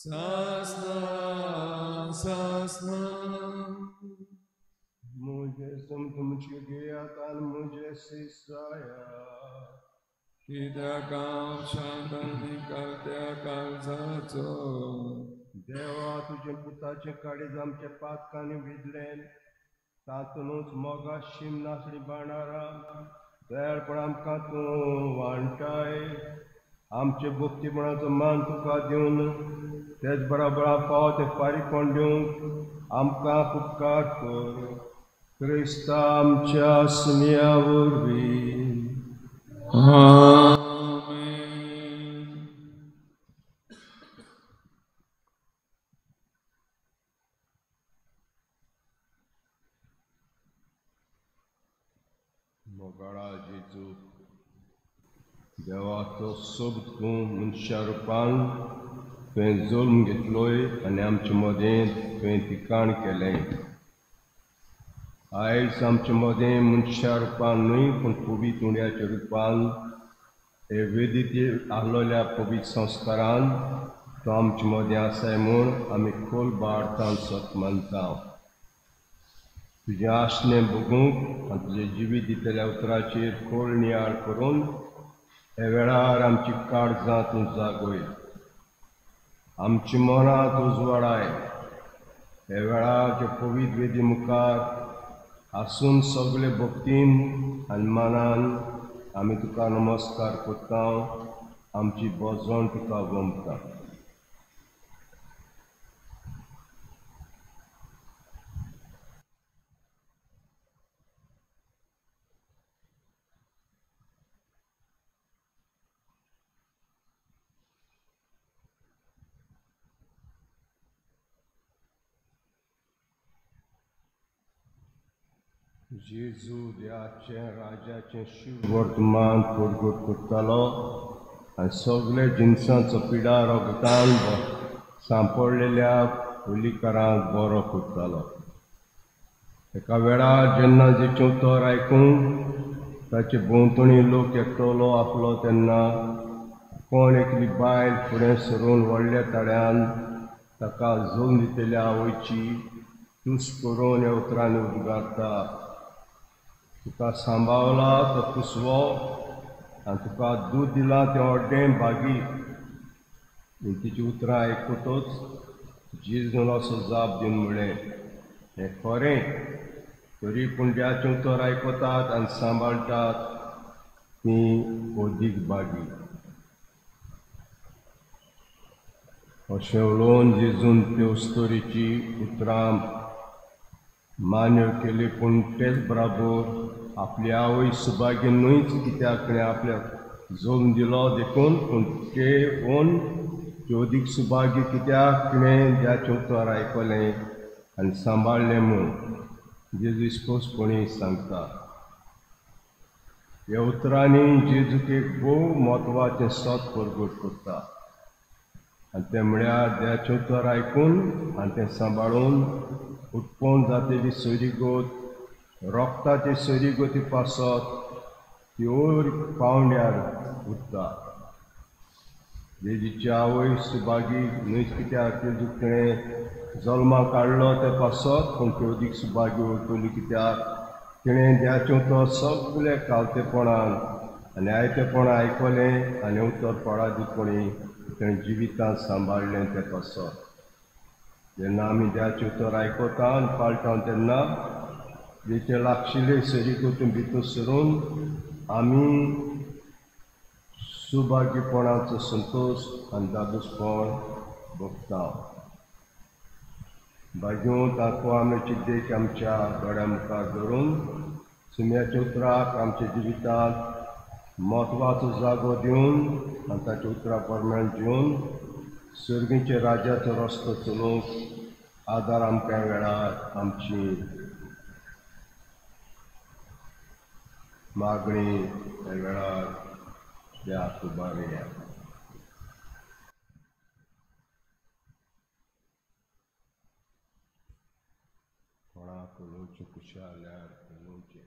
सासना सासना। मुझे तुम तुमची घेयात आनी मुझे सिसाया। कित्याक हांव शांत आनी कालत्या काळजाचो। देवा तुजे पुताचें काळीज आमच्या पातकांनी विजलें, तातूंतच मोगा शीम नासली बाणारा दयाळपण आमकां तूं वांटाय। आमचे भक्तीपणाचो मान तुका दिवन तेच बराबर फावो तें फारीकपण दिवंक आमकां उपकार कर। क्रिस्ता आमच्या सुमया वरवीं। आमेन। मोगाळा जेजू, देवाचो सोब तूं मनशा रुपान तुवें जल्म घेतलोय आनी आमचे मदें तुवें ठिकाण केलें। आयज आमचे मदें मनशा रुपान न्हय पूण पवित्र उंड्याच्या रुपान हे वेदीत आहलोल्या पवित्र संस्कारान तो आमचे मदें आसाय म्हूण आमी खोल बाळतान सत मानता। तुजें आसणें भोगूंक आनी तुजें जिवीत दितल्या उतराचेर खोल नियाळ करून हे वेळार आमची काळजां तूं जागय, आमची मनां तूं उजवाडाय। हे वेळार ते पवित्र वेदी मुखार आसून सगळे भक्तीन आनी मनान आमी तुका नमस्कार करता, आमची बजवण तुका गमता। जेजू देवाचें राजाचें शिव वर्तमान प्रगट करतालो आनी सगळे जिनसांचो पिडा रोगतान सांपडलेल्या हुलिकारांक बरो करतालो। एका वेळार जेन्ना जेचें उतर आयकून ताचे भोंवतणी लोक एकटलो आपलो तेन्ना कोण एकली बायल फुडें सरून व्हडल्या ताळ्यान ताका जल्म दितल्या आवयची तूस करून ह्या उतरांनी उद्गारता, तुका सांबावला तो कुसवो आनी तुका दूद दिलां तें व्हडलें भागी। तिची उतरां आयकतच जेजून असो जाप दिवन म्हणलें, हें खरें, तरी पूण देवाचें उतर आयकतात आनी सांबाळटात तीं अदीक भागी। अशें उलोवन जेजून त्यो अस्तोरेची उतरां मान्य केली, पूण तेच बराबर आपली आवय सुभाग्य न्हयच कित्याक तिणें आपल्याक जल्म दिलो देखून, पूण ते ओन त्यो अदीक सुभाग्य कित्याक तिणें देवाचें उतर आयकलें आनी सांबाळ्ळें म्हूण जेजू स्पश्टपणी सांगता। ह्या उतरांनी जेजूक एक भोव म्हत्वाचें सत प्रगट करता आनी तें म्हळ्यार देवाचें उतर आयकून आनी तें सांबाळून उत्पन्न जातेली सोयरीगत रोगताचे सोयरीगती पासत ती वयर पावंड्यार उरता। जेजूची आवय सुभागी न्हयच कित्याक जेजूक तिणें जल्माक काडलो ते पासत, पूण ती अदीक सुभागी उरतली कित्याक तिणें देवाचें उतर सगळें कावतेपणान आनी आयतेपणान आयकलें आनी उतर पळादीपणी तिणें जिवितांत सांबाळ्ळें ते पासत। जेन्ना आमी देवाचें उतर आयकता आनी पाळटा तेन्ना जेचे लागशिल्ले सोयरीगतीन भितर सरून आमी सुभागीपणाचो संतोश आनी दादोसपण भोगता। भाग्योंत ताको आमची देख आमच्या दोळ्या मुखार धरून सुम्याच्या उतराक आमच्या जिवितांत म्हत्वाचो जागो दिवन आनी ताच्या उतरा प्रमाण जिवन सर्गीच्या राज्याचो रस्तो चलोवंक आदार आमकां वेळार आमची मागणी ह्या वेळार देवाक उबारुया। कोणाक उलोवचें कुशाल्यार उलोवचें।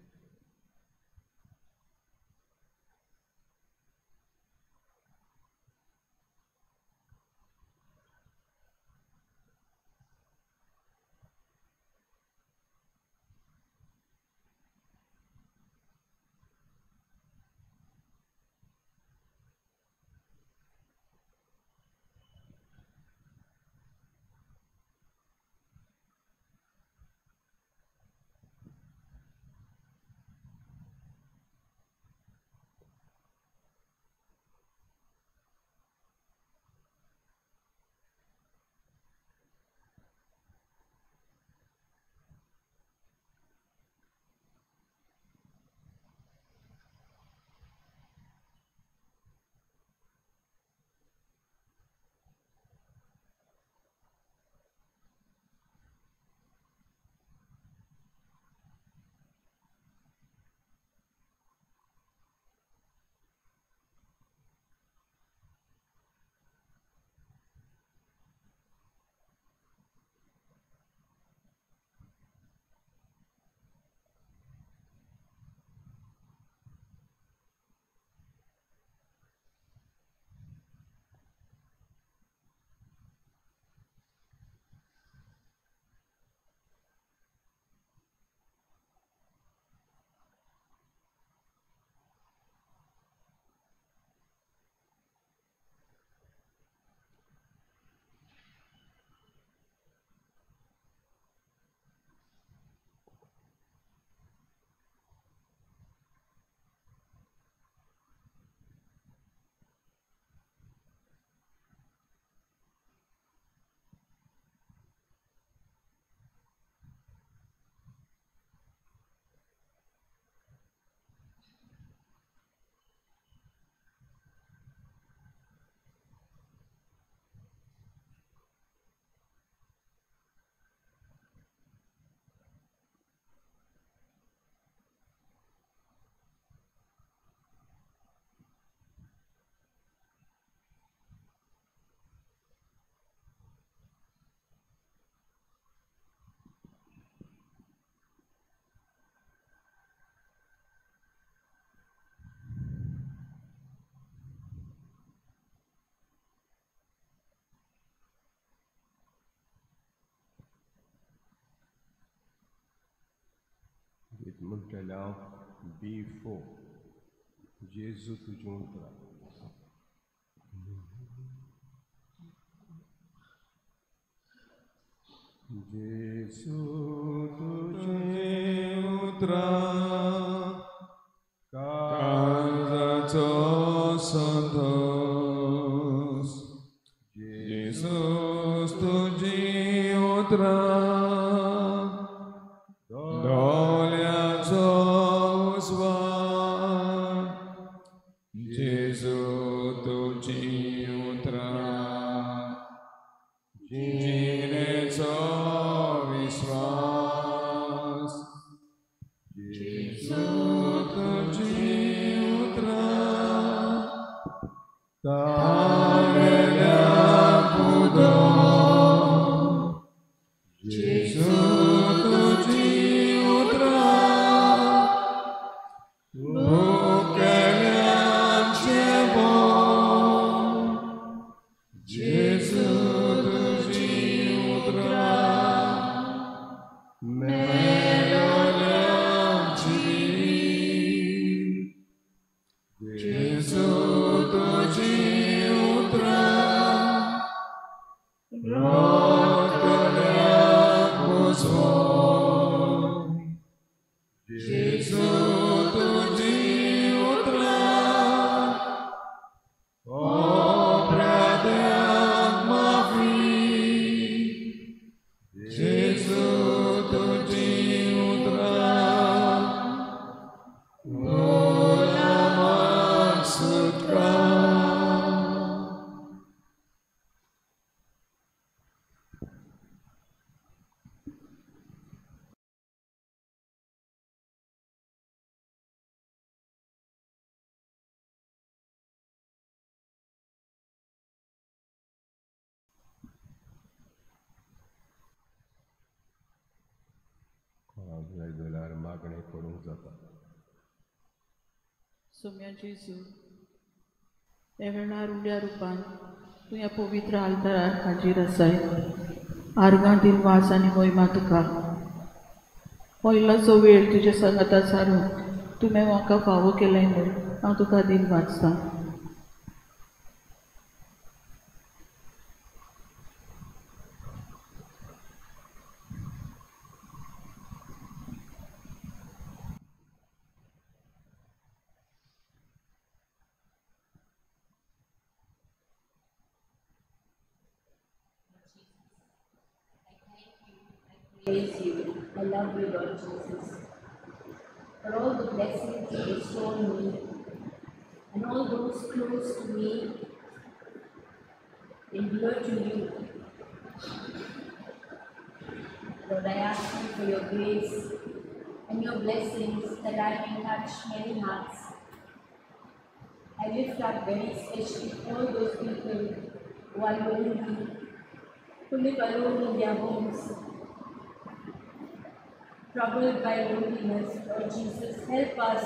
म्हणटलें हांव B4 जेजू तुजें उतरां. जेजू तुजें उतरां काळजाचो संतोष, जेजूस तुजीं उतरां दोळ्याचो उजवाड, जेजू तुजीं उतरां जिणेचो विश्वास, जेजू तुजीं उतरां तागेल्या उदक, जेजू तुजीं उतरां भुकेल्यांक जेवण, जेजू तुजीं उतरां मेलोल्यांक जिवीत, जेजू तुजीं उतरां रडटल्यांक उजवाड, जेजू तुजीं उतरां अपराध्यांक माफी, जेजू तुजीं उतरां गुलामांक सुटका. कोणाक जाय जाल्यार मागणें करूंक जाता. सोम्या जेजू, ह्या वेळार उंड्या रुपान तूं ह्या पवित्र आल्तारार हाजीर आसाय. आर्गां दिनवास आनी मोहिमा तुका. पयलोचो वेळ तुज्या सांगाता सारून तुवें म्हाका फावो केलें म्हूण हांव तुका दिनवासतां. Praise you. I love you, Lord Jesus, for all the blessings you bestow on me and all those close to me and dear to you. Lord, I ask you for your grace and your blessings that I may touch many hearts. I lift up very especially all those people who are lonely, who live alone in their homes, troubled by loneliness. Lord Jesus, help us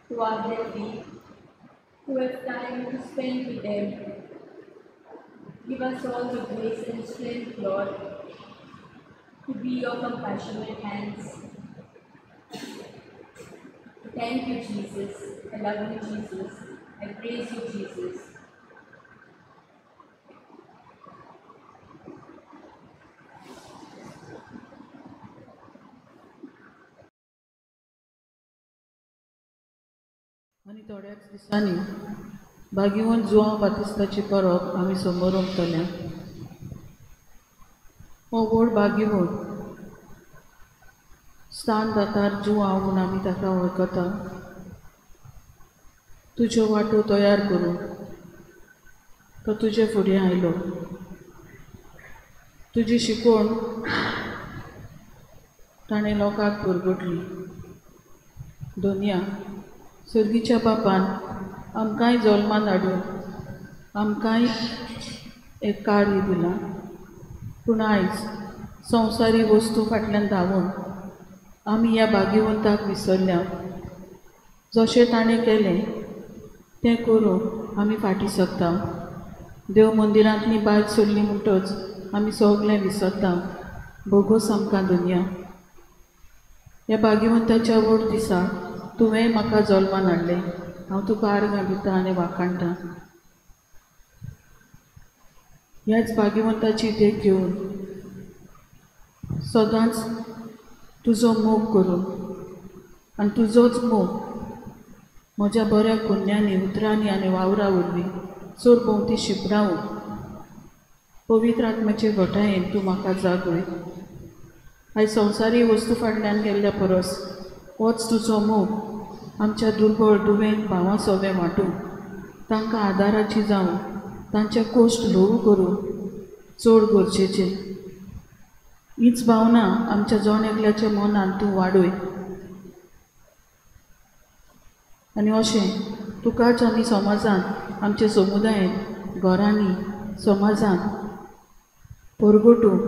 who are healthy, who have time to spend with them. Give us all the grace and strength, Lord, to be your compassionate hands. Thank you, Jesus. I love you, Jesus. I praise you, Jesus. आनी थोड्याच दिसांनी भाग्यवंत जुआंव बातिस्ताची परब आमी समोर उमतल्या. हो व्हड भाग्यवंत स्थान दातार जुआंव म्हूण आमी ताका वळखता. तुज्यो वाटो तयार करूंक तो तुजे फुडें आयलो. तुजी शिकवण ताणें लोकांक पुरगुटली. दोनया सर्गीच्या बापान आमकांय जल्मान हाडून आमकांय एक कार्य दिलां. पूण आयज संवसारी वस्तू फाटल्यान धांवून आमी ह्या भाग्यवंताक विसरल्या. जशें ताणें केलें तें करूंक आमी फाटीं सरता. देव मंदिरांतली भायर सरली म्हणटच आमी सगळें विसरता. भोगोस आमकां दुनिया. ह्या भाग्यवंताच्या व्हड दिसा तुवें म्हाका जल्मान हाडलें. हांव तुका आर्गां दिता आनी वाखाणटा. ह्याच भाग्यवंताची देख घेवन सदांच तुजो मोग करूं आनी तुजोच मोग म्हज्या बऱ्या कुन्यांनी, उतरांनी आनी वावरा वरवीं चड भोंवती शिंपडावूंक पवित्र आत्म्याचे घटायेन तूं म्हाका जागय. आयज संवसारी वस्तू फाटल्यान गेल्ल्या परस होच तुजो मोग आमच्या दुर्बळ दुयेंत भावां सोबें वांटूंक, तांकां आदाराची जावं, तांचे कोश्ट ल्हवू करूंक चड गरजेचें. हीच भावना आमच्या जण एकल्याच्या मनान तूं वाडय आनी अशें तुकाच आमी समाजांत, आमच्या समुदायेंत, घरांनी, समाजांत परगटूंक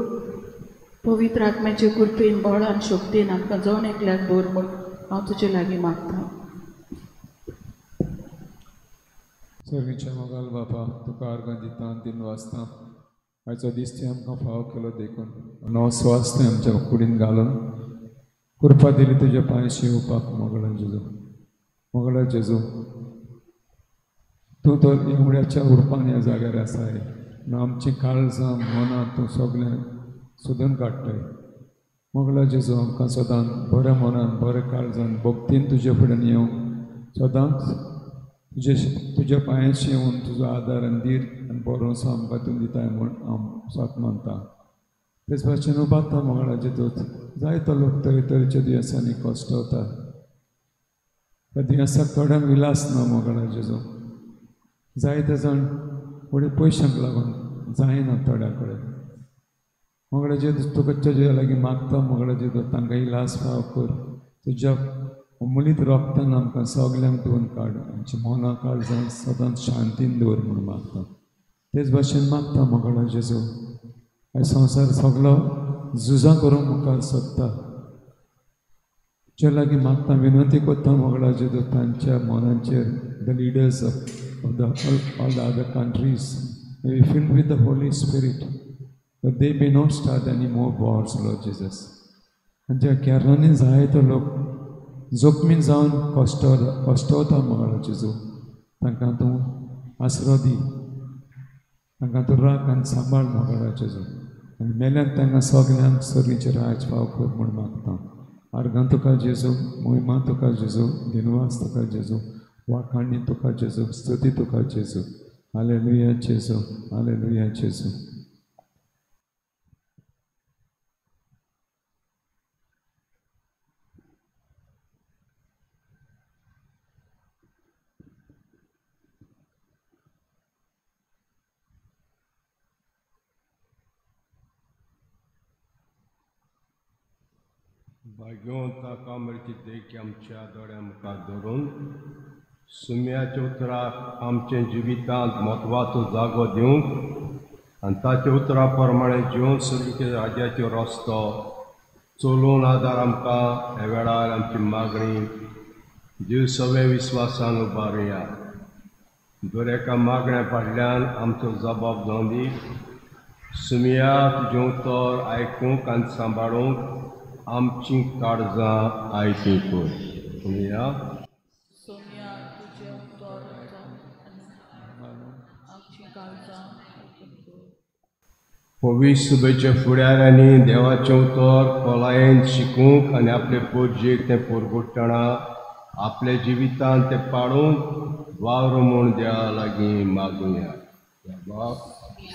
पवित्र आत्म्याचे कृपेन, बळान, शक्तीन आमकां जण एकल्याक दवर म्हूण हांव तुजे लागीं मागता. सर्गीच्या मोगाल बापा, तुका आर्गां दिता दिन वाचता. आयचो दीस तुवें आमकां फावो केलो देखून नवो स्वास तुवें आमच्या कुडीन घालून कृपा दिली तुज्या पांयशी येवपाक. मोगळा जेजू, मोगळा जेजू, तूं तर एवड्याच्या उरपान ह्या जाग्यार आसाय. आमचीं काळजां मनां तूं सगळें सोदून काडटाय. मोगळा जेजू, आमकां सदांच बऱ्या मनान, बऱ्या काळजान, भक्तीन तुजे फुड्यान येवंक, सदांच तुज्या पांयाशी येवन तुजो आदार आनी धीर आनी भरोसो आमकां तूं दिताय म्हूण हांव सात मानता. तेच भाशेन उबारता मोगळा जेजू, जायतो लोक तरेतरेच्या दुयेंसांनी कश्टवता. त्या दुयेंसाक थोड्यांक विलास ना मोगळा जेजू. जायते जाण फुडें पयशांक लागून जायना थोड्या कडेन. मोगळा जेजू, तुका तुज्या लागीं मागता मोगळा जेजू, तांकां इलाज फाव कर. तुज्या मुलीत रोगतान आमकां सगल्यांक धुवन काड, आमची मनां काळजां सदांच शांतीन दवर म्हूण मागता. तेच भाशेन मागता मोगळा जेजू, आयज संवसार सगलो झुजां करूंक मुखार सोदता. तुज्या लागीं मागता, विनंती करता मोगळा जेजू, तांच्या मनांचेर the leaders of the all the other countries may be filled with the Holy Spirit, that they may not start any more wars, Lord Jesus. आनी ज्या केरळांनी जायतो लोक जोखमीन जावन कश्टवता मोगळा जेजू, तांकां तूं आसरो दी, तांकां तूं राख आनी सांबाळ मोगळा जेजू. आनी मेल्यान तांकां सगल्यांक सर्गीचें राज फाव कर म्हूण मागता. आर्गां तुका जेजू, मोहिमा तुका जेजू, दिनवास तुका जेजू, वाखाणी तुका जेजू, स्तुती तुका जेजू. हालेलुया जेजू, हालेलुया जेजू. भाग्यवंता कामरची देख आमच्या दोळ्या मुखार धरून सुम्याच्या उतराक आमच्या जिवितांत म्हत्वाचो जागो दिवंक आनी ताच्या उतरा प्रमाणे जिवन सर्गीच्या राज्याचो रस्तो चलोवन आदार आमकां ह्या वेळार आमची मागणी जीव सगळे विस्वासान उबारुया. दर एका मागण्या फाटल्यान आमचो जबाब जावन दी. सुमया तुजें उतर आयकूंक आनी सांबाळूंक आमची काळजां आयती कर. सुमया सोम्या तुजें उतर आमची काळजां आयती कर. पवित्र सुबेच्या फुडाऱ्यांनी देवाचें उतर खोलायेन शिकूंक आनी आपले पोरजेक तें पोरगुट्टना आपल्या जिवितांत तें पाळूंक वावर म्हूण देवा लागीं मागुया. बाप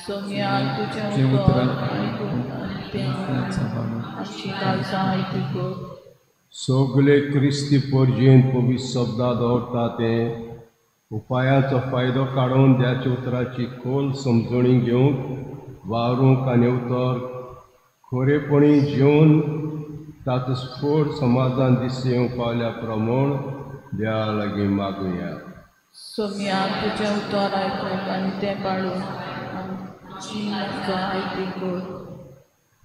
सोम्या तुजें उतर आयकूंक आनी तें आमची काळजां आयती कर. सगळे क्रिस्ती पोरजेन पवित्र शब्दां दवरता ते उपायाचो फायदो काडून देवाच्या उतराची खोल समजणी घेवंक वावरूंक आनी उतर खरेपणी जेवन ताचो स्फोट समाजान दिस येवंक पावल्या प्रमाण देवा लागीं मागुया. सोम्या तुजें उतर आयकूंक आनी तें पाळूंक आमची काळजां आयती कर.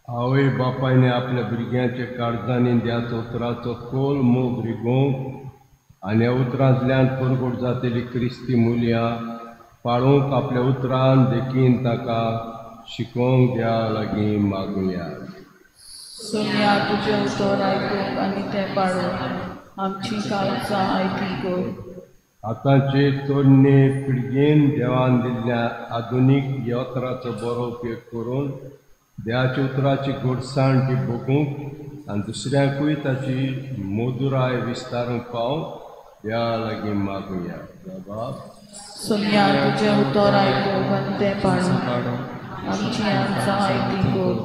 आवय बापायने आपल्या भुरग्यांच्या काळजांनी देवाच्या उतराचो खोल मोग रिगोवंक आनी ह्या उतरांतल्यान परगट जातली क्रिस्ती मुल्यां पाळूंक आपल्या उतरान देखीन ताका शिकोवंक देवा लागीं मागुया. सोम्या तुजें उतर आयकूंक आनी तें पाळूंक आमची काळजां आयती कर. आतांचे तरणे पिळगेन देवान दिल्ल्या आधुनीक यंत्राचो बरो उपयोग करून देवाच्या उतराची गोडसाण ती भोगूंक आनी दुसऱ्यांकूय ताची मधुराय विस्तारूंक पावूंक देवा लागीं मागुया. बाबा सोम्या तुजें उतर आयकूंक आनी तें पाळूंक आमची आमचां आयती कर.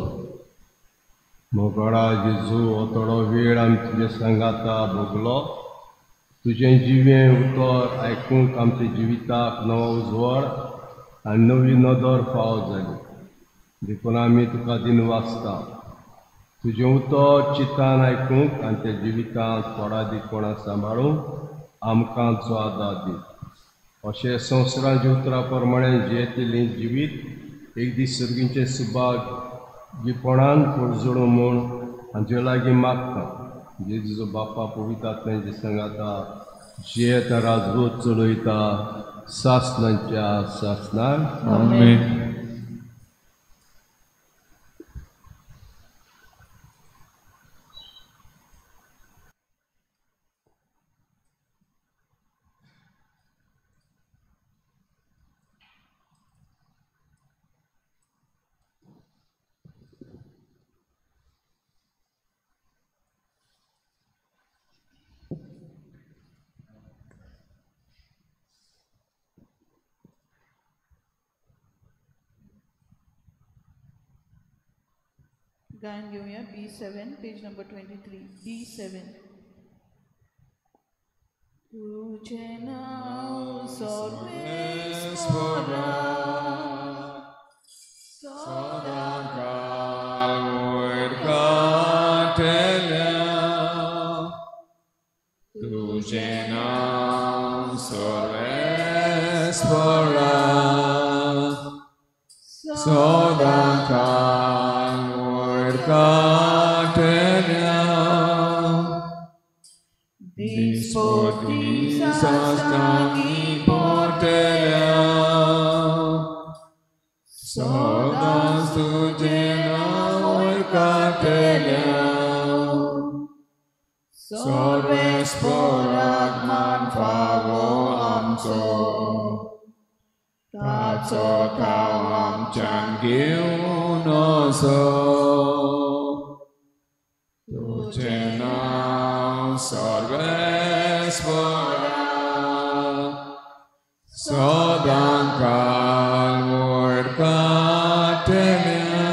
मोगळा जेजू, हो थोडो वेळ आमी तुज्या सांगाता भोगलो. तुजें जिवें उतर आयकूंक आमच्या जिविताक नवो उजवाड आनी नवी नदर फावो जाली. देखून आमी तुका दिनवासता. तुजें उतर चिंतान आयकूंक आनी त्या जिवितांत कोणादिकपणां सांबाळूंक आमकां जो आदार दी. अशें संवसाराच्या उतरा प्रमाणें जियेतलें जिवीत एक दीस सर्गीचें सुभागीपणान परजळूं म्हूण हांचे लागीं मागता. जेजूचो बाप्पा पवित्र जे सांगाता जियेत राजवट चलयता सासनाच्या सासनान. आमेन. गायन घेऊया B7, page number 23. B7. तुझे नाव सर्वेस्परा सदाकाळ वयर काडटल्या, तुझें नांव सर्वेस्परा सदाकाळ वयर काडटल्या. दिसपटी साश्टांगी पडटल्या, सदांच तुजें नांव वयर काडटल्या. सर्वेस्पराक मान फावो आमचो, ताचो थाव आमच्यान घेवन असो. तुजें नांव सर्वेस्परा सदांकाळ वयर काडटल्या,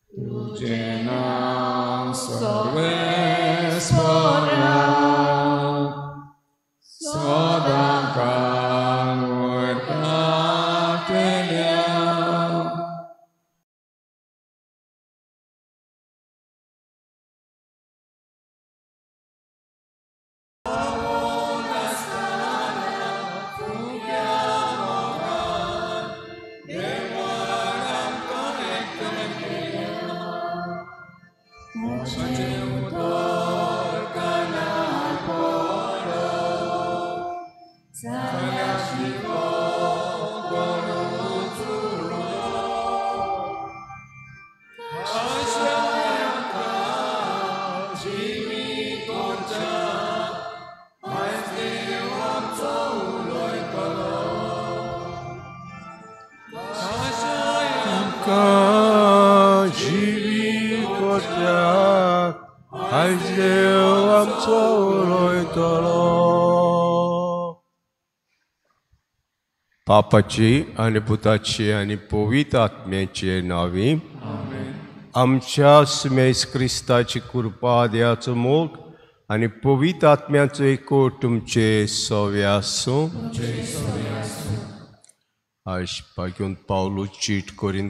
तुजें नांव सर्वेस्परा सदांकाळ वयर काडटल्या. बापाची आनी पुताची आनी पवित्र आत्म्याचे नांवी आमच्या सुमेस क्रिस्ताची कृपा, देवाचो मोग आनी पवित्र आत्म्याचो एकवट तुमचे सवे आसूं. आयज भाग्योन पावलू चीट करीन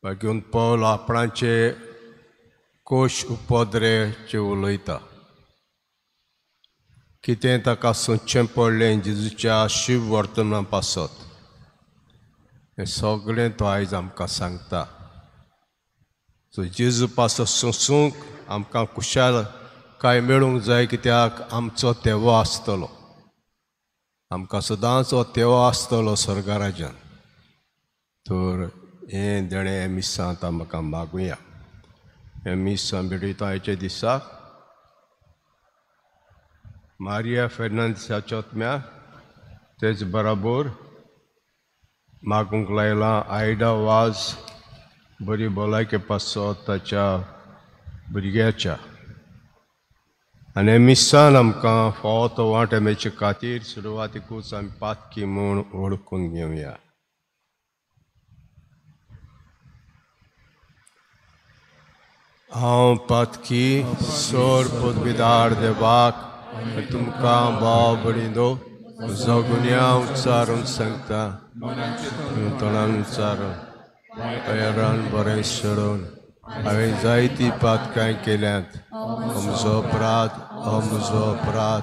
भाग्योन पावल आपणाचे कोश उपद्रेचे उलयता. कितें ताका सोदचें पडलें जेजूच्या शिव वर्तना पासत, हें सगळें तो आयज आमकां सांगता. सो जेजू पासत सोंसूंक आमकां खुशाल काय मेळूंक जाय, कित्याक आमचो तेवो आसतलो, आमकां सदांच हो तेवो आसतलो स्वर्गराज्यान. तर हें देणें मिसांत आमकां मागुया. हें मीस आमी भेटयता आयच्या दिसाक मारिया फेर्नांदीसाच्या आत्म्या, तेच बराबर मागूंक लायलां आयडा वाज बरी भलायके पासत ताच्या भुरग्याच्या. आनी मिसान आमकां फावो तो वांटो मेळचे खातीर सुरवातीकूच आमी पातकी म्हूण वळखून घेवया. हांव पातकी सोर पदवीदार देवाक तुमकां भाव भयणींनो म्हजो गुन्यांव उच्चारून सांगता, तोंडान उच्चारून तयारान बरें सोडून हांवें जायती पातकां केल्यांत. म्हजो अपराध, म्हजो अपराध,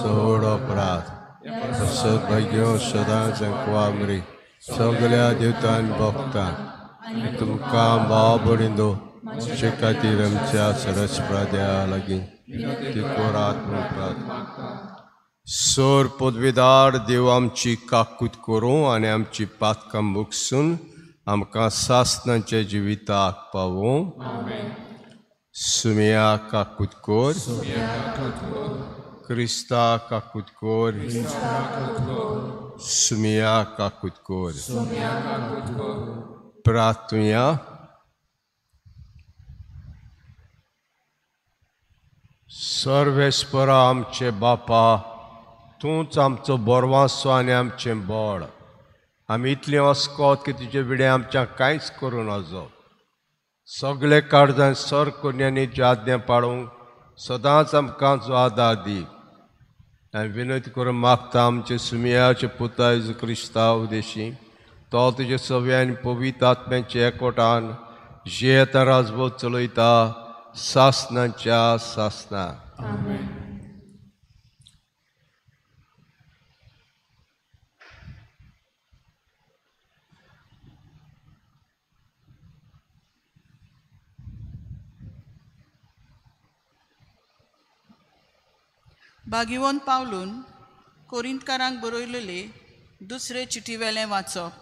चड अपराध. सद्भाग्य सदांच अंकवामरी सगळ्या देवतान भोगता तुमकां भाव भयणींनो म्हजे खातीर आमच्या सरस्प्राद्या लागीं ती कोरात म्हूण प्रार्थना. सोर पदवीदार देव आमची काकूत करूं आनी आमची पातकां मुकसून आमकां सासणाच्या जिविताक पावूं. सुमिया काकूत कोर, क्रिस्ता काकूत कोर, सुमिया काकूत कोर. प्रार्थुया. सर्वेस्परा आमचे बापा, तूंच आमचो बोरवासो आनी आमचें बळ. आमी इतलें अस्कोत की तुजे विडे आमच्या कांयच करूं नजो. सगळे काळजान सर कोन्यांनी तुजी आज्ञा पाळूंक सदांच आमकां जो आदार दी. आनी विनंती करून मागता आमचे सुमियाचे पुता जेजू क्रिस्ता उदेशी तो तुजे सव्या आनी पवित्र आत्म्याचे एकवटान जियेता राजबोध चलयता सासणाच्या सासणा. बागिवन पावलून कोरिंतकारांक बरयलेले दुसरे चिटीवेलें वाचप.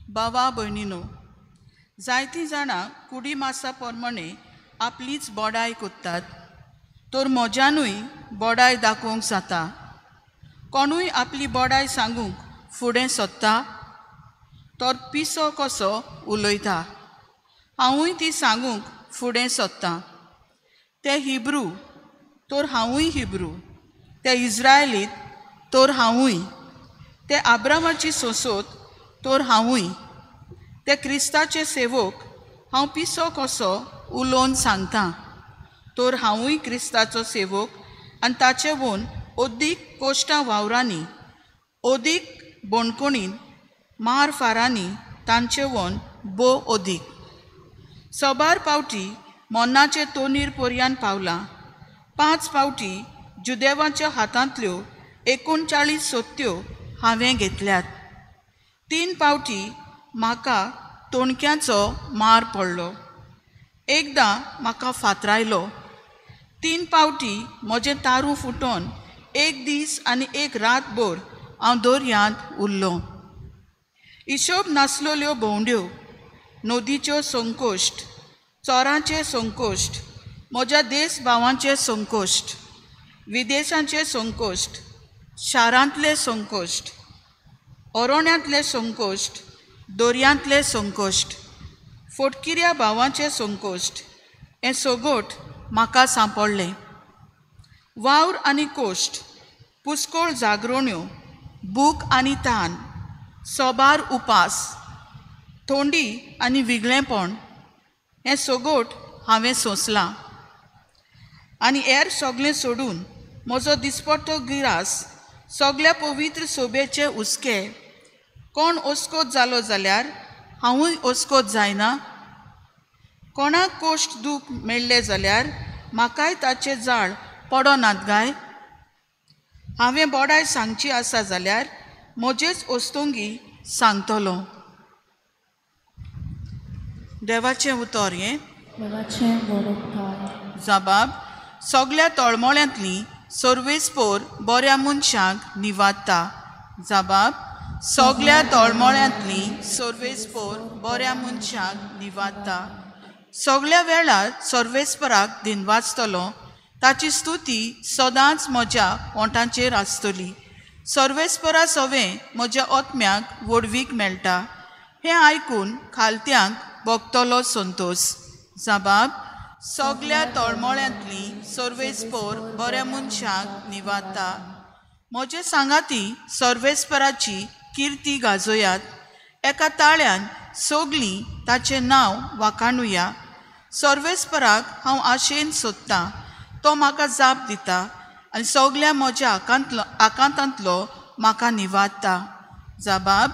बाबा भयणीनो, जायतीं जाणां कुडी मासा प्रमाणे आपलीच बोडाय कोत्तात, तर म्हज्यानूय बोडाय दाखोवंक जाता. कोणूय आपली बोडाय सांगूंक फुडें सोदता तर पिसो कसो उलयता. हांवूय ती सांगूंक फुडें सोदतां. ते हिब्रू तर हांवूय हिब्रू, ते इज्रायलीत तर हांवूय, ते आब्रामाची सोंसोत तर हांवूय, ते क्रिस्ताचे सेवक हांव पिसो कसो उलोवन सांगता तर हांवूय क्रिस्ताचो सेवक आनी ताचे वोन अदीक कोश्टां वावरांनी, अदीक बोणकोणीन, मार फारांनी तांचे वोन बो अदीक. सबार पावटी मन्नाचे तोनीर पर्यान पावलां. 5 पावटी जुदेवाच्या हातांतल्यो 39 सोत्यो हांवें घेतल्यात. 3 पावटी म्हाका तोणक्यांचो मार पडलो. एकदां म्हाका फातरायलो. 3 पावटी म्हजें तारू फुटोन 1 दीस आनी 1 रातभर हांव दर्यांत उरलो. हिशोब नासलेल्यो भोंवड्यो, नदीच्यो संकोश्ट, चोरांचे संकोश्ट, म्हज्या देश भावांचे संकोश्ट, विदेशांचे संकोश्ट, शारांतले संकोश्ट, अरण्यांतले संकोश्ट, दर्यांतले संकोश्ट, फोटकिऱ्या भावांचे संकोश्ट, हें सगोट म्हाका सांपडलें. वावर आनी कोश्ट, पुस्कोळ जागरण्यो, भूक आनी तान, सोबार उपास, थोंडी आनी विगळेंपण, हें सगोट हांवें सोंसलां. आनी हेर सगळें सोडून म्हजो दिसपट्टो गिरास सगळ्या पवित्र सोबेचे हुस्के. कोण ओस्कोत जालो जाल्यार हांवूय ओस्कोत जायना. कोणाक कोश्ट दूख मेळ्ळें जाल्यार म्हाकाय ताचें जाळ पडोनात गाय. हांवें बोडाय सांगची आसा जाल्यार म्हजेच ओस्तोंगी सांगतलो. देवाचें उतर हें. देवाचें व्हड उपकार. जबाब सगळ्या तळमळ्यांतली सर्वेस्पोर बऱ्या मनशांक निवादता. जबाब सगळ्या तळमळ्यांतली सर्वेस्पोर बऱ्या मनशाक निवारता. सगळ्या वेळार सर्वेस्पराक दिनवाजतलो, ताची स्तुती सदांच म्हज्या ओंठांचेर आसतली. सर्वेस्परा सवें म्हज्या आत्म्याक व्हडवीक मेळटा, हें आयकून खालत्यांक भोगतलो संतोश. जबाब सगळ्या तळमळ्यांतली सर्वेस्पोर बऱ्या मनशाक निवारता. म्हजे सांगाती सर्वेस्पराची किर्ती गाजोयात, एका ताळ्यान सगळीं ताचें नांव वाखाणुया. सर्वेस्पराक हांव आशेन सोदतां, तो म्हाका जाप दिता आनी सगळ्या म्हज्या आकांतांतलो म्हाका निवारता. जबाब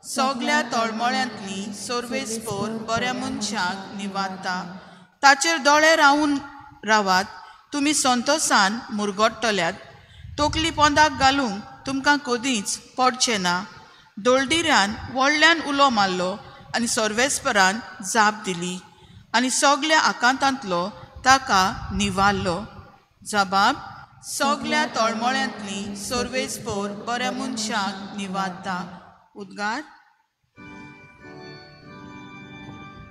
सगळ्या तळमळ्यांतली सर्वेस्पोर बऱ्या मनशाक निवारता. ताचेर दोळे रावून रावात, तुमी संतोसान मुरगट्टल्यात. तकली पोंदाक घालूंक तुमकां कदींच पडचें ना. दोळदिऱ्यान व्हडल्यान उलो मारलो आनी सर्वेस्परान जाप दिली आनी सगळ्या आकांतांतलो ताका निवारलो. जबाब सगळ्या तळमळ्यांतली सर्वेस्पोर बऱ्या मनशाक निवारता. उद्गार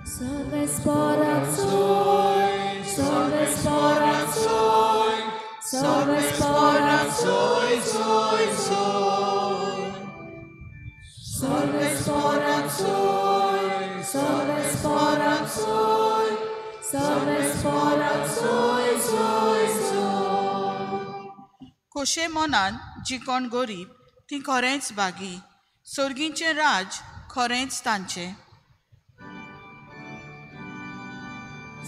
सर्वेस्पराक सोय, सर्वेस्पराक सोय, सर्वेस्पराक सोय, सोय, सोय. सर्वेस्पराक सोय, सर्वेस्पराक सोय, सर्वेस्पराक सोय, सोय, सोय. खोशे मनान जी कोण गरीब ती खरेंच भागी, सर्गीचें राज खरेंच तांचें.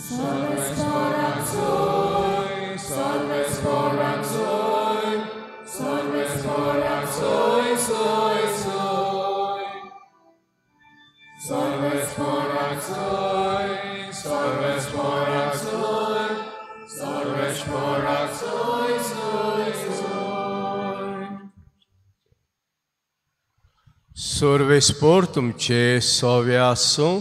सर्वेस्पराक सोय, सर्वेस्पराक सोय, सर्वेस्पराक सोय, सोय, सोय. सर्वेस्पराक सोय, सर्वेस्पराक सोय, सर्वेस्पराक सोय, सोय, सोय. सर्वेस्पोर तुमचे सोवे आसूं.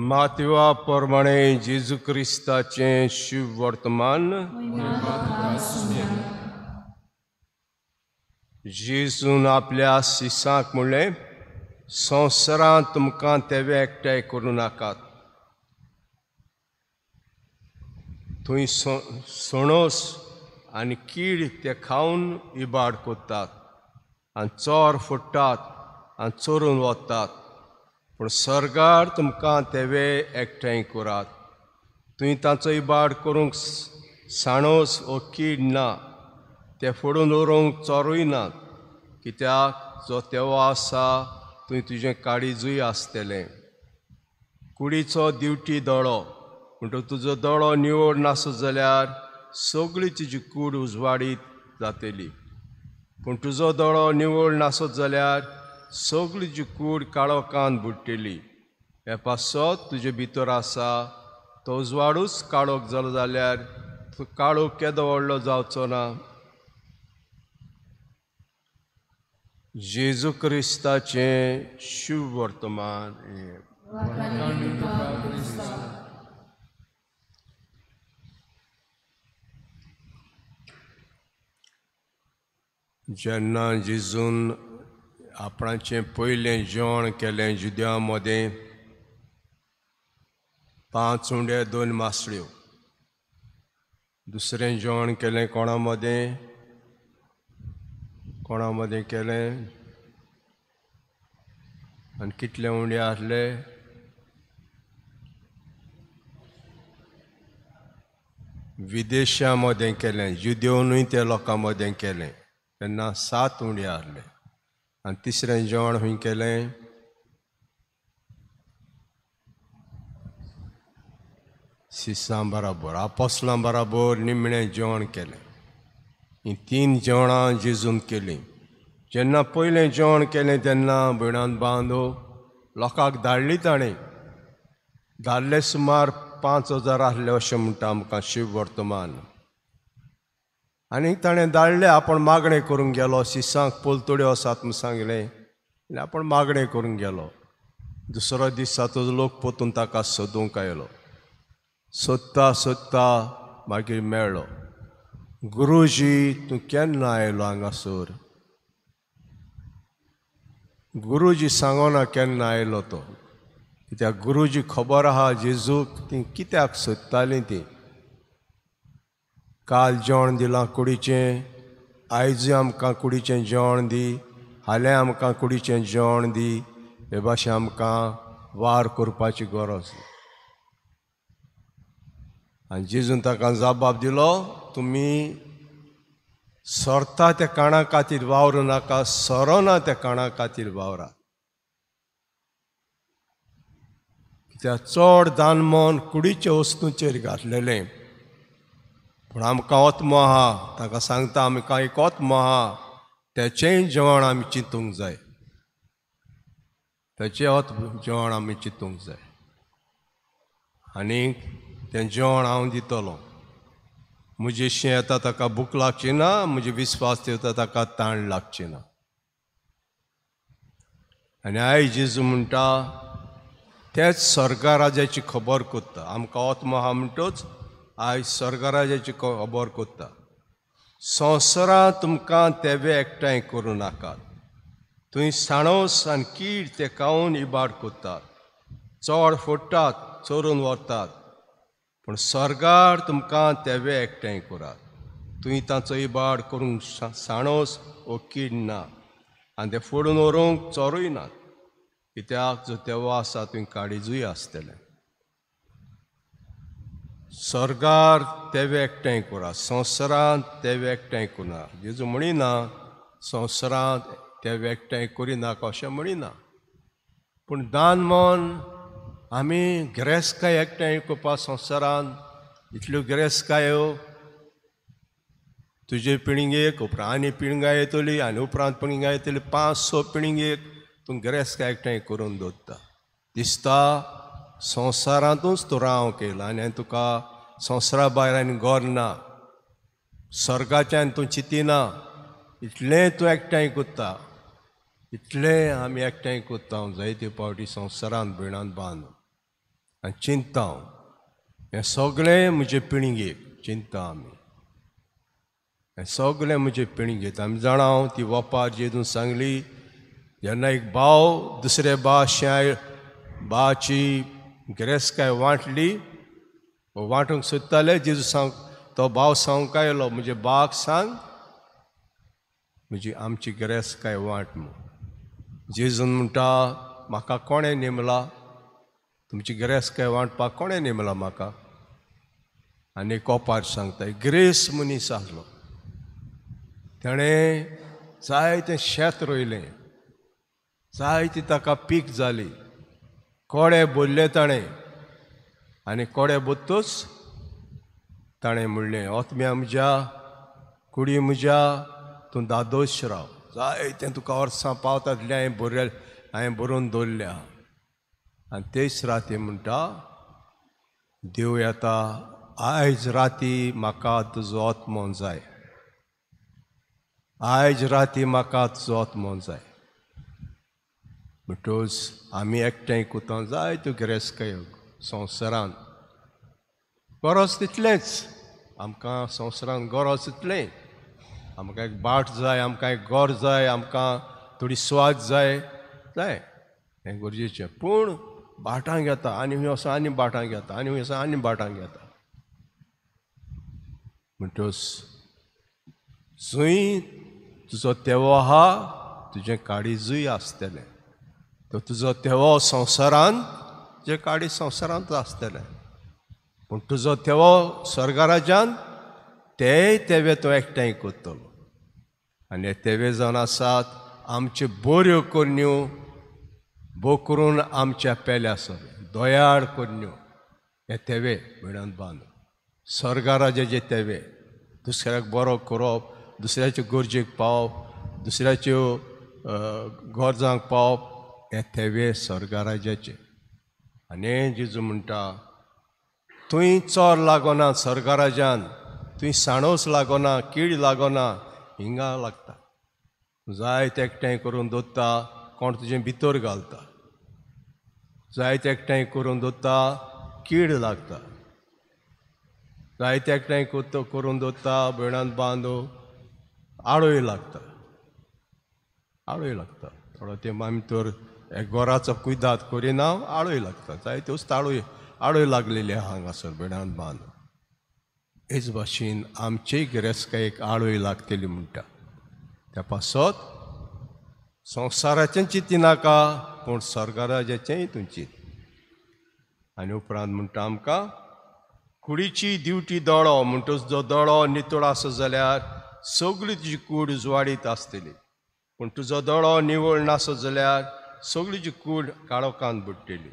मातवा प्रमाणे जेजू क्रिस्ताचें शुभ वर्तमान. जेजून आपल्या शिसांक म्हणलें, संवसारांत तुमकां तेवे एकठांय करूं नाकात. थंय सणोस आनी कीड ते खावन इबाड करतात आनी चोर फोडटात आनी चोरून वतात. पूण सर्गार तुमकां तेवे एकठांय करात. थंय तांचो इबाड करूंक साणोस वो कीड ना, ते फोडून दवरूंक चोरूय ना. कित्याक जो तेवो आसा थंय तुजें काळीजूय आसतलें. कुडीचो दिवटी दोळो, म्हणटकच तुजो दोळो निवळ नासत जाल्यार सगळी तुजी कूड उजवाडीत जातली. पूण तुजो दोळो निवळ नासत जाल्यार सगळी तुजी कूड काळोखान बुडटली. हे पासत तुजे भितर आसा तो उजवाडूच काळोख जालो जाल्यार तो काळोख केदो व्हडलो जावचो ना. जेजू क्रिस्ताचें शुभ वर्तमान. जेन्ना जेजून आपणाचें पयलें जेवण केलें जुद्या मदें, 5 उंडे 2 मासळ्यो. दुसरें जेवण केलें कोणा मदें, कोणा मदें केलें आनी कितले उंडे आसले? विदेशा मदें केलें, जुदेवनूय त्या लोकां मदें केलें, तेन्ना 7 उंडे आसले. आनी तिसरें जेवण खंय केलें? शिसां बराबर, आपोसलां बराबर निमणें जेवण केलें. हीं 3 जेवणां जेजून केलीं. जेन्ना पयलें जेवण केलें तेन्ना भयणान बांदो लोकांक धाडली ताणें. धाडले सुमार 5000 आसले अशें म्हणटा आमकां शिव वर्तमान. आनी ताणें धाडले, आपण मागणें करूंक गेलो. शिसांक पलतोड्यो आसात म्हूण सांगलें आनी आपण मागणें करूंक गेलो. दुसरो दीस तो लोक पोतून ताका सोदूंक आयलो. सोदता सोदता मागीर मेळ्ळो. गुरुजी, तूं केन्ना आयलो हांगासर? गुरुजी सांगोना केन्ना आयलो तो, कित्याक गुरुजी खबर आहा जेजूक ती कित्याक सोदतालीं ती। काल जेवण दिलां कुडीचें, आयजूय आमकां कुडीचें जेवण दी, हाल्यां आमकां कुडीचें जेवण दी, हे भाशेन आमकां वार करपाची गरज। आनी जेजून ताका जबाब दिलो, तुमी सरता त्या काणा खातीर वावरूं नाका, सरना त्या काणा खातीर वावरा। कित्याक चड दान मन कुडीच्या वस्तूंचेर घातलेलें, पूण आमकां आत्मो आहा, ताका सांगता आमकां एक आत्मो आहा, तेचेंय जेवण आमी चिंतूंक जाय, तेचें जेवण आमी चिंतूंक जाय। आनी तें जेवण हांव दितलो, म्हजे शें येता ताका भूक लागची ना, म्हजे विस्वास येता ताका ताण लागची ना। आनी आयज जेजू म्हणटा तेच स्वर्गराजाची खबर कोत्ता, आमकां आत्मो आहा म्हणटच आयज स्वर्गराजाची खबर कोत्ता। संवसारांत तुमकां तेवे एकठांय करूं नाकात, थंय साणोस आनी कीड ते खावन इबाड कोत्तात, चड फोडटात, चोरून व्हरतात, पूण स्वर्गार तुमकां तेवे एकठांय करात, थंय तांचो इबाड करूंक साणोस वो कीड ना, आनी ते फोडून व्हरूंक चोरूय नात, कित्याक जो तेवो आसा थंय काळीजूय आसतलें। स्वर्गार तेवे एकठांय करात, संवसारांत तेवे एकठांय करुना। जेजू म्हणिना संवसारांत तेवे एकठांय करिनाका अशें म्हणिना, पूण दान मन आमी गिरेस्तकाय एकठांय करपाक संवसारांत इतल्यो गिरेस्तकायो तुजे पिळगेक, उपरांत आनी पिळगां येतली, आनी उपरांत पिळगां येतली, 5-6 पिळगेक तूं गिरेस्तकाय एकठांय करून दवरता। दिसता संवसारांतूच तूं राव केला आनी तुका संवसारा भायर आनी घर ना, स्वर्गाच्यान तूं चिंतिना, इतलें तूं एकठांय करता, इतलें आमी एकठांय करता जायते फावटी संवसारांत भयणांत बांदून आनी चिंता हें सगळें म्हजे पिळगेक चिंता आमी, हें सगळें म्हजे पिळगेक। आमी जाणा ती वपार जेजून सांगली, जेन्ना एक भाव दुसरे भाव भावाची गिरेस्तकाय वांटली, वांटूंक सोदताले, जेजू सांग तो भाव सांगूंक आयलो, म्हजे भावाक सांग म्हजी आमची गिरेस्तकाय वांट म्हूण। जेजून म्हणटा म्हाका कोणें नेमला, तुमची गिरेस्तकाय वांटपाक कोणें नेमला म्हाका? आनी एक ओपार सांगता, गिरेस्त मनीस आसलो, ताणें जायतें शेत रोयलें, जायती ताका पीक जाली, कोडे भरले ताणें, आनी कोडे भरतूच ताणें म्हणलें, आत्म्या म्हज्या, कुडी म्हज्या, तूं दादोश राव, जायतें तुका वर्सां पावता तितलें हांवें भरले, हांवें बरोवन दवरल्या। आनी तेच राती म्हणटा देव येता, आयज राती म्हाका तुजो आत्मो जाय, आयज राती म्हाका तुजो आत्मो जाय। म्हणटच आमी एकठांय करता जायत्यो गिरेस्तकायो संवसारांत, गरज तितलेंच आमकां संवसारांत गरज तितलें, आमकां एक बाट जाय, आमकां एक घर जाय, आमकां थोडी स्वाद जाय, जाय हें गरजेचें। पूण भाटां घेता आनी खंय वचोन आनी भाटां घेता, आनी खंय वचोन आनी भाटां घेता। म्हणटच जंय तुजो तेवो आहा तुजें काळीजूय आसतलें, तो तुजो तेवो संवसारांत, तुजें काळीज संवसारांत आसतलें, पूण तुजो तेवो स्वर्गराजान तेय तेवे तो एकठांय करतलो। आनी तेवे जावन आसात आमच्यो बऱ्यो करण्यो, भो करून आमच्या पेल्या सगळें दयाळ करण्यो, हे तेवे भयणांत बांदून स्वर्गराजाचे तेवे, दुसऱ्याक बरो करप, दुसऱ्याच्यो गरजेक पावप, दुसऱ्याच्यो गरजांक पावप, हे तेवे स्वर्गराजाचे। आनी जेजू म्हणटा थंय चोर लागना स्वर्गराजान, थंय साणोस लागना, कीड लागना, हिंगा लागता, जायते एकठांय करून दवरता, कोण तुजें भितर घालता, जायते एकठांय करून दवरता, कीड लागता, जायते एकठांय करून दवरता, भयणांत बांदो आळय लागता, आळय लागता। थोडो तेंप आमी तर गोराचो कुयदाद करिना, आळय लागता, जायत्योच आळय लागलेली आहा हांगासर बेणान बांद. हेच भाशेन आमचेय गिरेस्तकायेक आळय लागतली म्हणटा. त्या पासत संवसाराचें चिंतिनाका पूण स्वर्गराजाचेंय तूं चिंत. आनी उपरांत म्हणटा आमकां कुडीची दिवटी दोळो, म्हणटच जो दोळो नितळ आसत जाल्यार सगळी तुजी कूड उजवाडीत आसतली, पूण तुजो दोळो निवळ नासत जाल्यार सगळी तुजी कूड काळोखान बुडटली.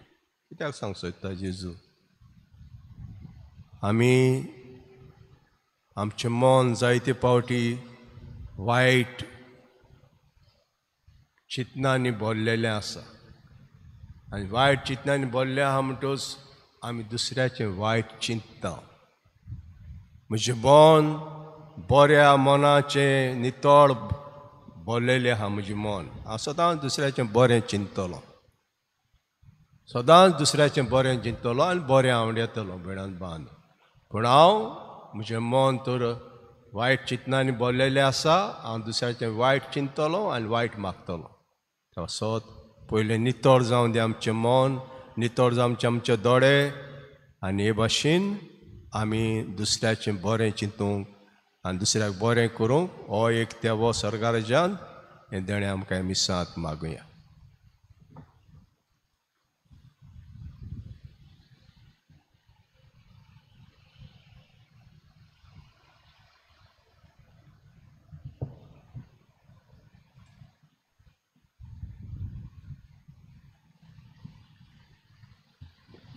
कित्याक सांग सोदता जेजू? आमी आमचें मन जायते पावटी वायट चिंतनांनी भरलेलें आसा आनी वायट चिंतनांनी भरलें आहा म्हणटच आमी दुसऱ्याचें वायट चिंतता. म्हजें मन बऱ्या मनाचें नितळ भरलेलें आहा म्हजें मन, हांव सदांच दुसऱ्याचें बरें चिंततलो, सदांच दुसऱ्याचें बरें चिंततलो आनी बरें आवडयतलो बेणान बांद. पूण हांव म्हजें मन तर वायट चिंतनांनी भरलेलें आसा, हांव दुसऱ्याचें वायट चिंततलो आनी वायट मागतलो. सत पयलें नितळ जावं दी आमचें मन, नितळ जावचे आमचे दोळे, आनी हे भाशेन आमी दुसऱ्याचें बरें चिंतूंक आनी दुसऱ्याक बरें करूंक हो एक देवो स्वर्गराजान हें देणें आमकां मिसांत मागुया.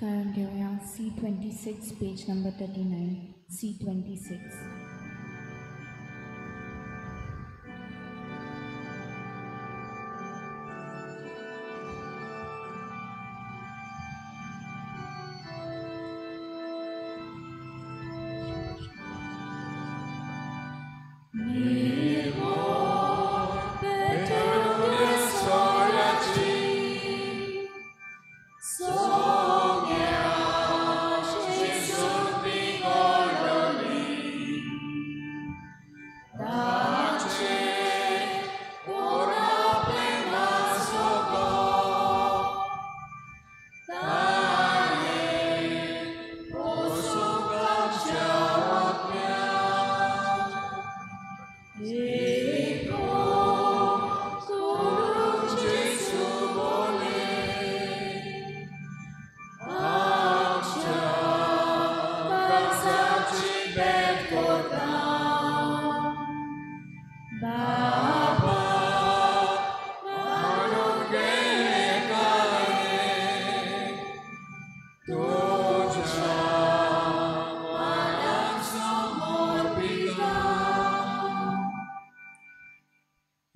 Karan घेवया C26 page number 39, C26.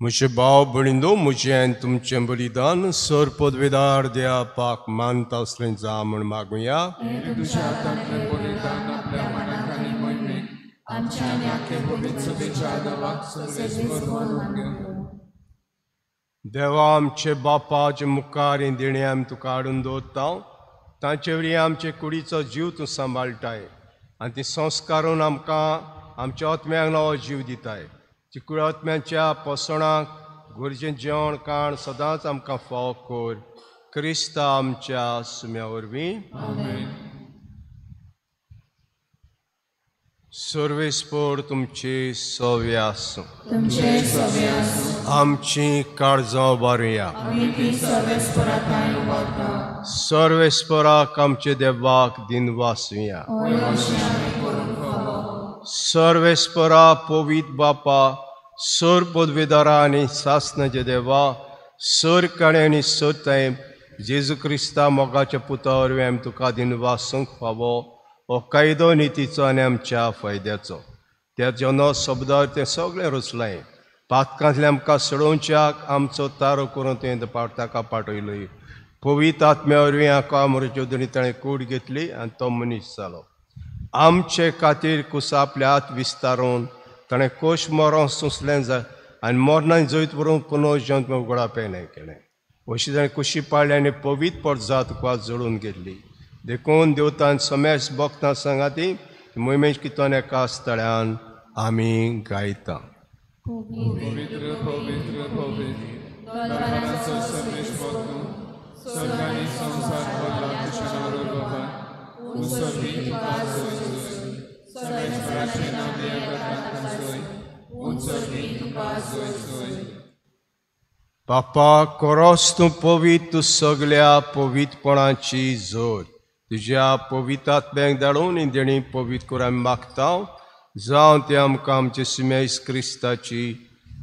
म्हजे भाव भयणींनो, म्हजें आनी तुमचें बलिदान सर पदवेदार देवा पाक मानता असलें जा म्हूण मागुया. देवा आमचे बापाचे मुखार हें देणें आमी तुका हाडून दवरता, तांचे वरवीं आमचे कुडीचो जीव तूं सांबाळटाय आनी ती संस्कारून आमकां आमच्या आत्म्यांक नवो जीव दिताय. चिकूळ आत्म्यांच्या पोसणाक गरजें जेवण खाण सदांच आमकां फावो कर, क्रिस्ता आमच्या सुम्या वरवीं. सर्वेस्पोर तुमची सव्य आसूं, आमची काळजां उबारुया. सर्वेस्पोराक आमचे देवाक दिनवासुया. सर्वेस्परा पवित बापा, सर पदवेदारा आनी सासनाचे देवा, सर काणे आनी सर तेंप जेजू क्रिस्ता मोगाच्या पुता वरवीं आमी तुका दिनवासूंक फावो हो कायदो नितीचो आनी आमच्या फायद्याचो. त्या जनो शब्दार तें सगळें रचलें, पातकांतलें आमकां सोडोवच्याक आमचो तारो करून तुवें ताका पाठयलोय. पवित्र आत्म्या वरवीं हाका मरच्यो धनी ताणें कूड घेतली आनी तो मनीस जालो. आमचे खातीर कुसा आपल्या हात विस्तारून ताणें कोश मरों सोंसलें जाय आनी मरणान जैत बरोवन पुनर्जन्म उगडापें केलें. अशी ताणें कुशी पाडली आनी पवित्र जात तुका जोडून घेतली. देखून देवतान समेस भक्तां सांगाती मोहिमेश कितोन एका स्थळ्यान आमी गायता. पवित्र पवित्र पवित्र दरबाराचो सर्वेस्पर तूं, स्वर्ग आनी संवसार भरला तुज्या नांवार बाबा, उत्सर्गी तुका जोय जोय. सर्वेस्पराचें नांव दिया तांकां जोय, उत्सर्गी तुका जोय जोय. बापा कोरोस तूं पवित्र, तूं सगल्या पवित्रपणाची जोड. तुज्या पवित्रात्म्याक धाडून देणी पवित्र करून आमी मागता, जावं तें आमकां आमचे सिमेस क्रिस्ताची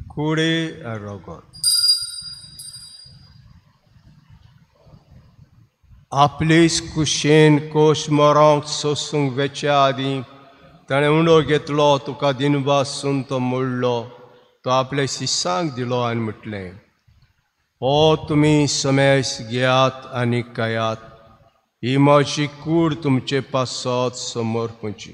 कुडी रगत. आपलीच कुशेन कोश मरोंक सोसूंक वेच्या आदीं ताणें उंडो घेतलो, तुका दिनवासून तो मोडलो, तो आपल्या शिसांक दिलो आनी म्हटलें, हो तुमी समेस घेयात आनी खायात, ही म्हजी कूड तुमचे पासत समर्पणची.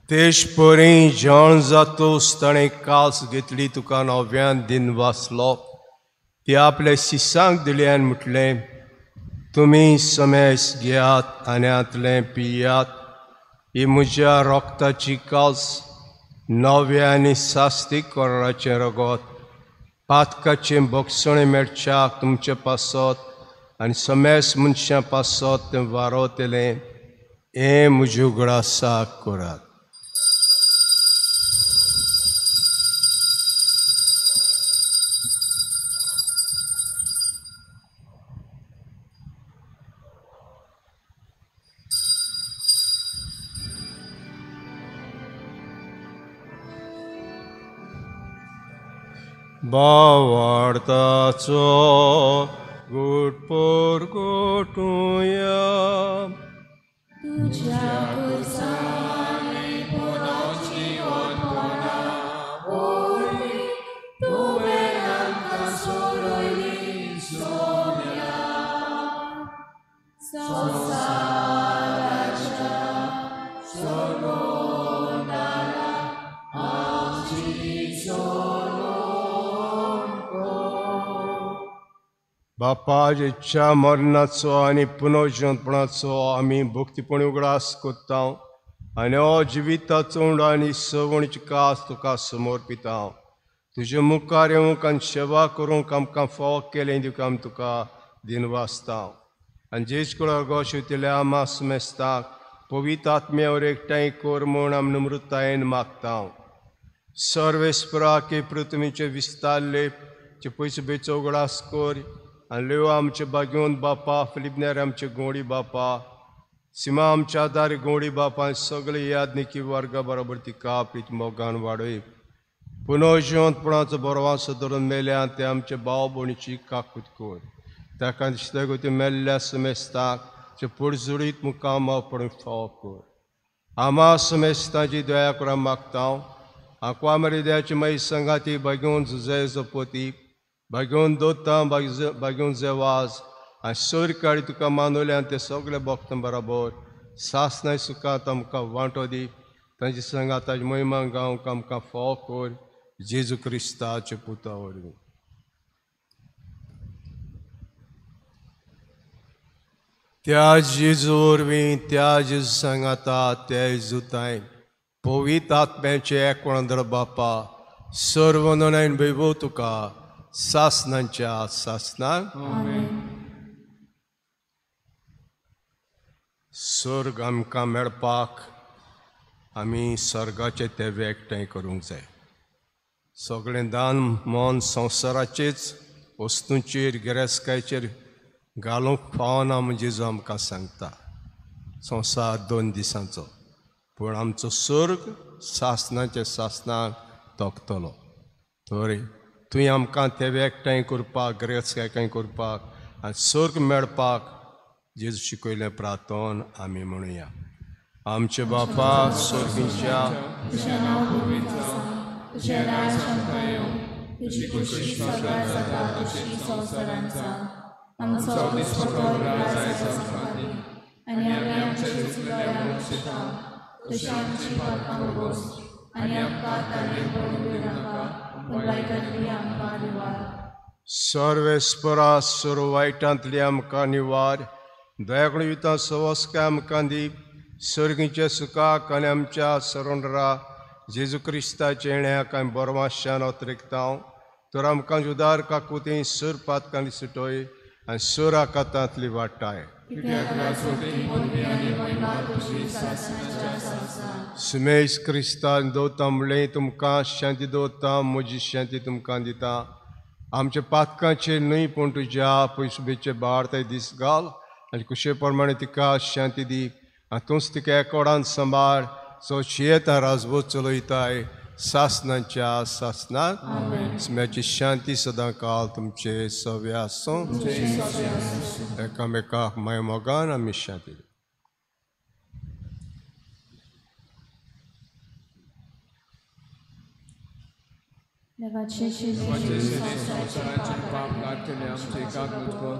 तेश परी जेवण जातूच ताणें कास घेतली, तुका नव्यान दिन वाचलो, ती आपल्या शिसांक दिली आनी म्हटलें, तुमी समेस घेयात आनी हांतलें पियात, ही म्हज्या रोगताची कास, नव्या आनी सास्तीक कोराचें रगत, पातकाचें भोगसणें मेळच्याक तुमचे पासत आनी समेस मनशां पासत तें वारवतलें, हें म्हज्या उगडासाक करात. भावार्थाचो गुटपोर गोटुया. तुज्या कुर्सांनी पुनोची ओतपणा वरवीं तुवें आमकां सोडयली सोम्या. संवसाराच्या सोडोनारा आमची बापा, जेच्या मरणाचो आनी पुनर्जिवंतपणाचो आमी भक्तीपणी उगडास करता आनी हो जिविताचो उंडो आनी सवणीची कास तुका समर्पिता. तुजे मुखार येवंक आनी सेवा करूंक आमकां फावो केलें तुका आमी तुका दिनवासता. आनी जेज कुळार शिवतल्या आमा समेस्ताक पवित्र आत्म्यावर एकठांय कर म्हूण आमी नम्रतायेन मागता. सर्वेस्परा की पृथ्वीचे विस्तारले चे पयशे बेचो उगडास कर आनी लेव आमचे बागेवन बापा, फिलिपनेर आमचे गोडी बापा, सीमा आमच्या आदार गोडी बापा, सगळे यादनिकी वर्गा बरोबर तिका आपली मोगान वाडय. पुनर्जिवंतपणाचो बरो धरून मेल्या ते आमचे भाव भयणीची काकूत कर. ताका दिसता ती मेल्ल्या समेस्ताक जे पुरजुडीत मुकाम पडूंक फावो कर. आमा समेस्ताची दया करून मागता. आंकवा मरिद्याची मागीर संगाती बागेवन जुजे जपोती, बागेवन दोता, बागेवन जेवाज आनी सोर काळी तुका मानवले आनी ते सगळे भक्तां बराबर सासनाय सुखांत आमकां वांटो दी. तांचे संगात ताजी महिमा गावंक आमकां फावो कर, जेजू क्रिस्ताचे पुता वरवीं. त्या जेजू वरवीं, त्या जेजू सांगाता, त्या जेजू तांय पवित्र आत्म्याचें एकवण बापा, सर्व नोनायन वैभव तुका सासनांच्या सासनाक. स्वर्ग आमकां मेळपाक आमी स्वर्गाचे तेवे एकठांय करूंक जाय. सगळें दान मन संवसाराचेच वस्तूंचेर गिरेस्तकायेचेर घालूंक फावना म्हूण जेजू आमकां सांगता. संवसार 2 दिसांचो, पूण आमचो स्वर्ग सासनाच्या सासनाक तोखतलो. तर तुवें आमकां तेवे एकठांय करपाक, गिरेस्तकाय एकठांय करपाक आनी स्वर्ग मेळपाक जेजू शिकयलें प्रार्थन आमी म्हणुया. आमचे बापा स्वर्गीच्या, तुजें नांव पवित्र जावं, तुजें राज आमकां येवं, तुजी खुशी स्वर्गार जाता तशी संवसारांत जावं. आमचो दिसपट्टो उगडास आयज आमकां दी आनी आमी आमचे चुकलेल्या बक्षिता तशी आमची पापां उगोस आनी आमकां ताणें पडूंक दिवनाका, पूण वायटांतली आमकां निवार. सर्वेस्परा सर्व वायटांतली आमकां निवार. दयाकडे युता सवस्काय आमकां दी. सर्गीच्या सुखाक आनी आमच्या सरोंडरा जेजू क्रिस्ताचे येण्याक आमी बरमाशान अतिरिक्तां. तर आमकां जुदार काकुती सुर पातकांनी सुटोय आनी सुर आकातांतली वाटाय. सुमेश क्रिस्तान दवरता म्हणलें तुमकां शांती दवरता, म्हजी शांती तुमकां दिता. आमच्या पातकांचेर न्हय पूण तुज्या पयसुबेचे बाळ दीस घाल आनी कुशे प्रमाणे तिका शांती दी आनी तूंच तिका एकोडान सांबाळ सो शियेता राजबोध चलयताय सासनाच्या सासनाक. स्म्याची शांती सदां काल तुमचे सवे आसूं. एकामेकाक माय मोगान आमी शांती दी. देवाचे संवसाराचे पाप काडटले आमचे काकूत कर.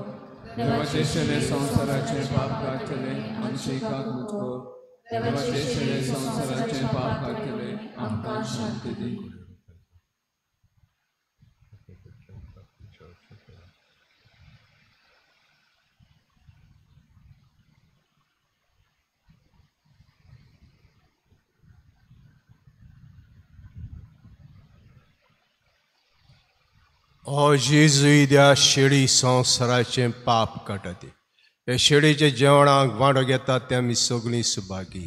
देवाचे शेले संवसाराचे पाप काडटले आमचे काकूत कर. देवाचे शेले संवसाराचे पाप काडटले आमकां शांती दी. ओ जेजू त्या शेळी संवसाराचें पाप काडटा ती. हे शेळीच्या जेवणाक वांटो घेतात ते आमी सगळीं Subhagi.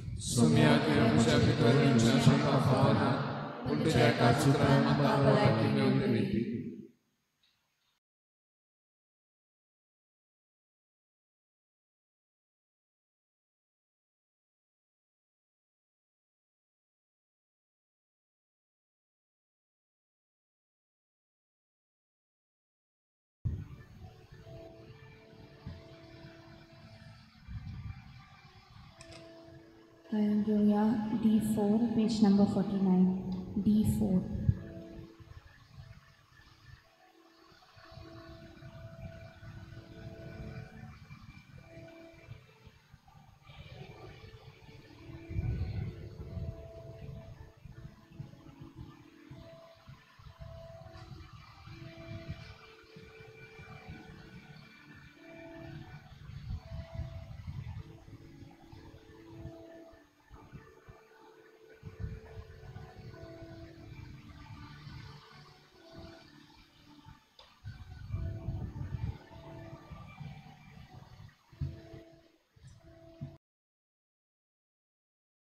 Hallelujah, D4, page number 49, D4.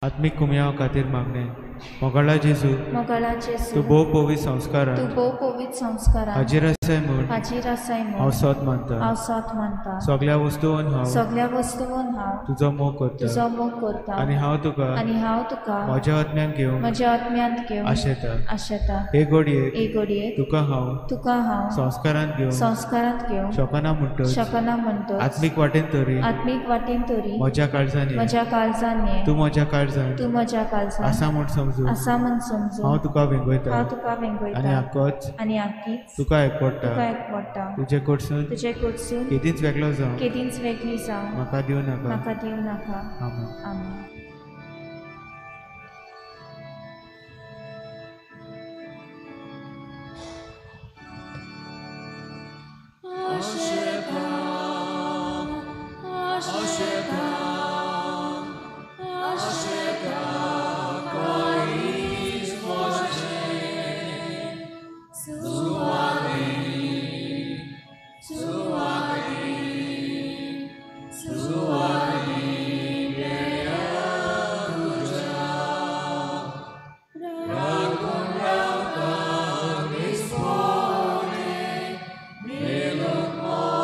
आत्मिक कुमयाव खातीर मागणें. मोगाळा जेजू, तूं भोव पवित्र संस्कारान हाजीर आसाय म्हूण हांव सोत मानता. सगळ्या वस्तूंत हांव तुजो मोग करता आनी हांव तुका म्हज्या आत्म्यांत घेवंक आशेता. हे घडयेक तुका हांव संस्कारांत घेवंक शकना म्हणटच आत्मीक वाटेन तरी म्हज्या काळजान ये, तूं म्हज्या काळजान आसा म्हूण समजून हांव तुका वेंगयता आनी आकीच तुका एकवटा. तुजे कडसून केदींच वेगळो जावं म्हाका दिवं नाका. आमेन. Melok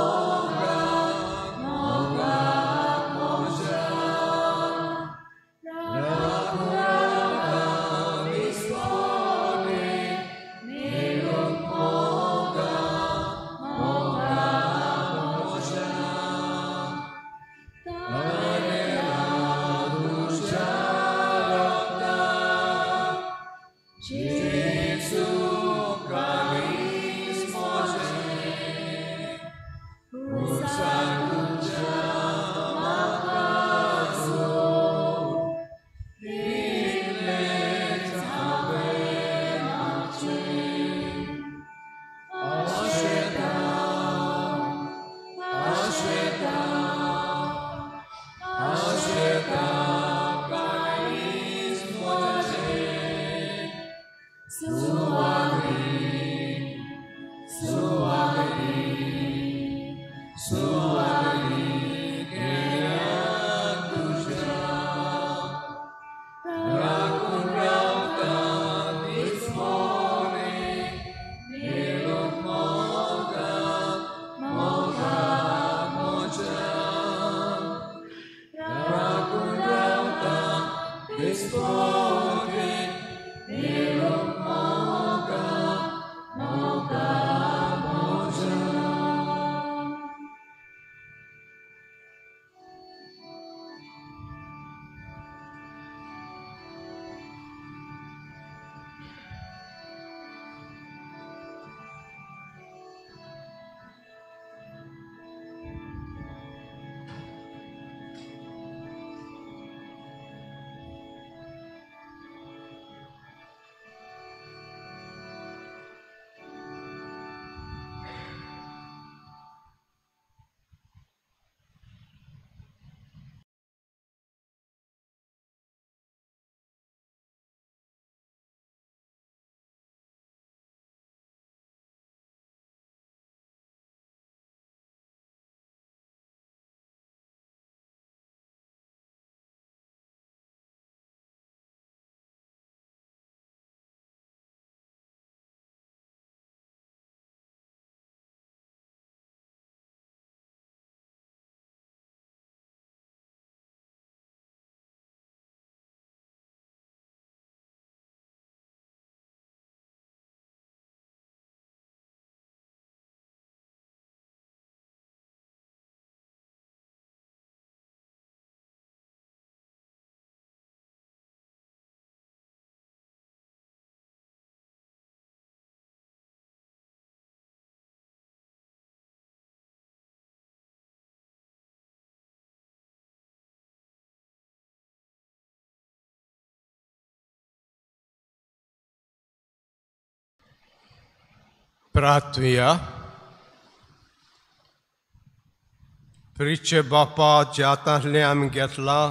सुवादीन केल्या तुज्या राखून रावता दिसपणे मेळूंक मोगा मोगा म्हज्या राखून रावता दिसपणे मेळूंक मोगा मोगा म्हज्या. प्रार्थुया. प्रिचे बापा जे आतांतलें आमी घेतलां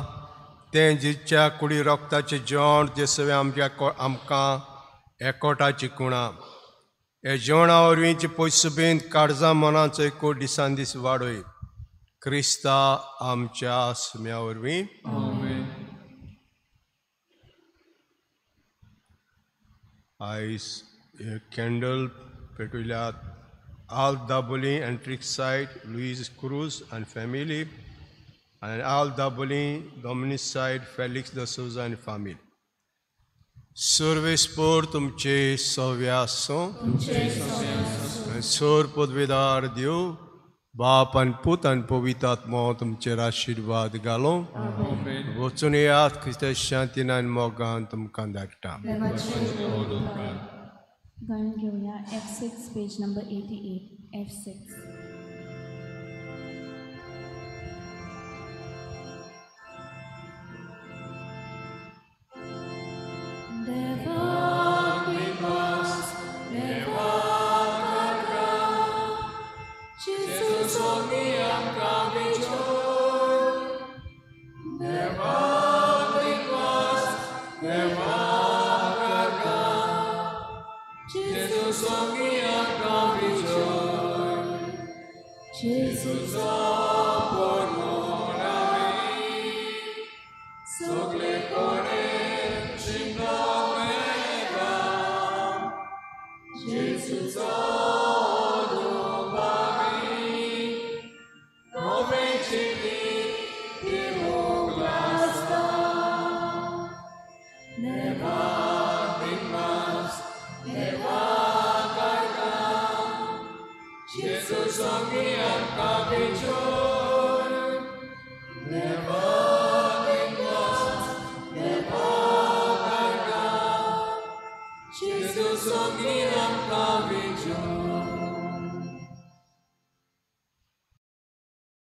तें जिच्या कुडी रोगताचें जेवण जें सगळें आमच्या आमकां एकवटाची कुणां हे जेवणा वरवीं जी पयसुबीन काळजां मनाचो एकवट दिसान दीस वाडय क्रिस्ता आमच्या सुम्या वरवीं. आयज candle पेटयल्यात Al Dabolim and Trixite Luis Cruz and family आनी Al Dabolim Dominicide Felix de Souza आनी फामील. सर्वेस्पोर तुमचे सव्या आसूं. सोर पदवेदार देव बाप आनी पूत आनी पवित्र आत्मो तुमचेर आशिर्वाद घालूं. वचून येयात क्रिस्ता शांतीन आनी मोगान तुमकां धाडटा. गाणें घेवया F6 page number 88 F6. Jesus, on me, I'm coming.